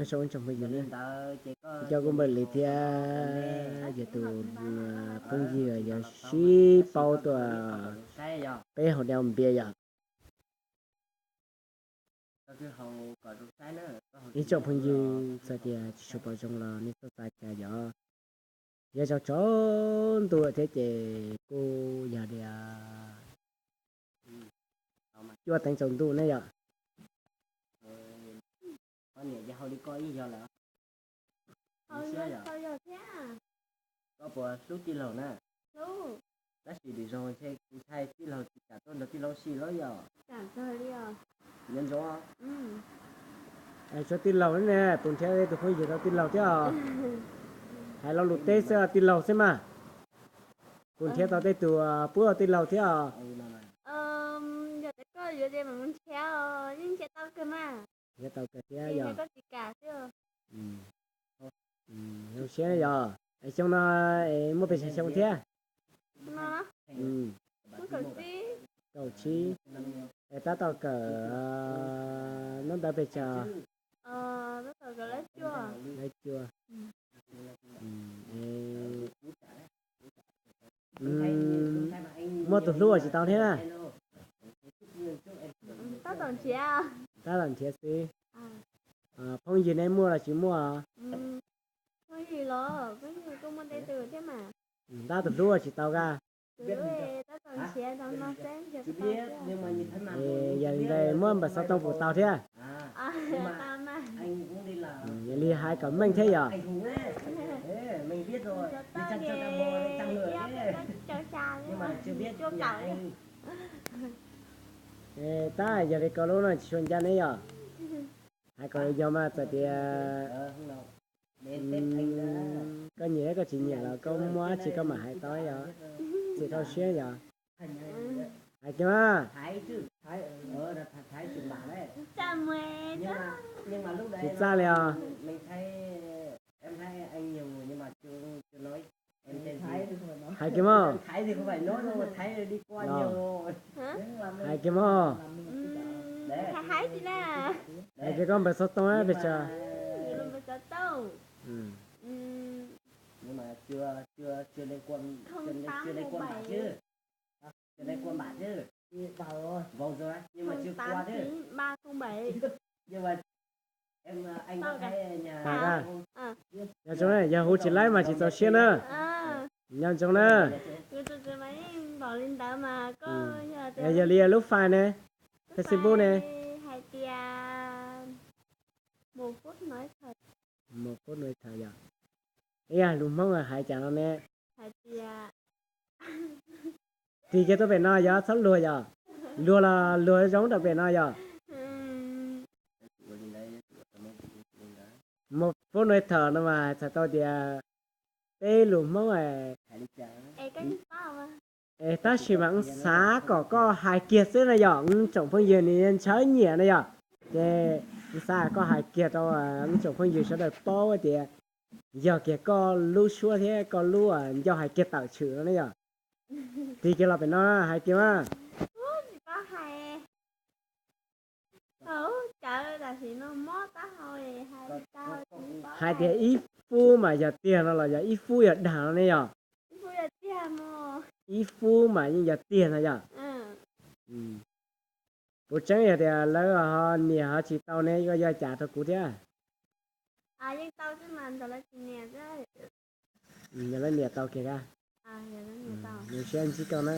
Nyob zoo ib tsoom phooj ywg, cov kuv npawg Lis thiab yog tus phooj ywg yog sib paub tuaj peb hauv Naj Npias yom. Ib tsoom phooj ywg txawm tias tsis tshua pom zoo los nej txhob xav cas yom. Yog zoo tsaus ntuj thiab ces kuj yog tias cuaj teev tsaus ntuj ne yom. Koj puas hlub tij laug na? Tab sis lwm zaus ntshe kuv ntshai tij laug tsis kam tuaj nrog tij laug si lawm yom. Nyob ntsoov, tsuav tij laug ne, tus nrhiav tus phooj ywg rau tij laug thiab os. Hais lo lus teb xwb tij laug xwb mas. Kuv nrhiav tau tej tus pub tij laug thiab os. Yog tias koj yuav ces mam mus nrhiav os, yeej nrhiav tau kawg mas. Nrhiav tau kawg thiab yog. Zoo siab yog. Xyoo no es muaj pes tsawg xyoo thiab? Kaum tsib. Es tab tom kawm nub ntawd pes tsawg? Lab cuaj. Muaj tus hlub ua tsis tau thiab na? Tab tom nrhiav xwb. Phooj ywg neb muaj los tsis muaj? Tab tus hlub ua tsis tau ka. Yog li ntawd muab npawb xov tooj pum tau thiab? Yog li hais kom meej thiab yog. Tab yog li koj lub no tsis tshua ncaj ne yog. Hais kom yog mas txawm tias koj nyiam thiab koj tsis nyiam los koj muaj dab tsi koj mam hais tau yog. Txiv rau siab yog. Hais kiag mas. Tsis txaj li os. Hais kiag mog. Hais kiag mog. Hais kiag koj npawb xov tooj pes tsawg? Nyob zoo, yog hu tsis laib mas tsis txaus siab na. Nyob zoo na. Yog li lub fai ne, Facebook ne? Mus pub nuv thaum yog. Ib yam lus Hmoob hais cas no ne? Tig kiag tuaj pem no yog txhob luag yog. Luag los luag zoo rau pem no yog. Mus pub nuv thaum no mas txhais tau tias peb lus Hmoob es tab sis mas wb xav kom koj hais kiag xwb na yog, wb tsoom phooj ywg nws ntshaw nyiam na yog. Ces wb xav koj hais kiag rau wb tsoom phooj ywg sawv daws paub tias yog kiag koj lub suab thiab koj lub ncauj hais kiag tawm tshwm no ne yog. Tig kiag los pem no hais kiag mas. Hais tias ib fub mas yog tiag no los yog ib fub yog dag no ne yog? Ib fub mas yeej yog tiag no yog. Puas tseeb yog tias lawv ho niam ho tsis tau ne, koj yuav cas rau kuv thiab? Yog lawv niam tau kiag a. Zoo siab ntsib koj na.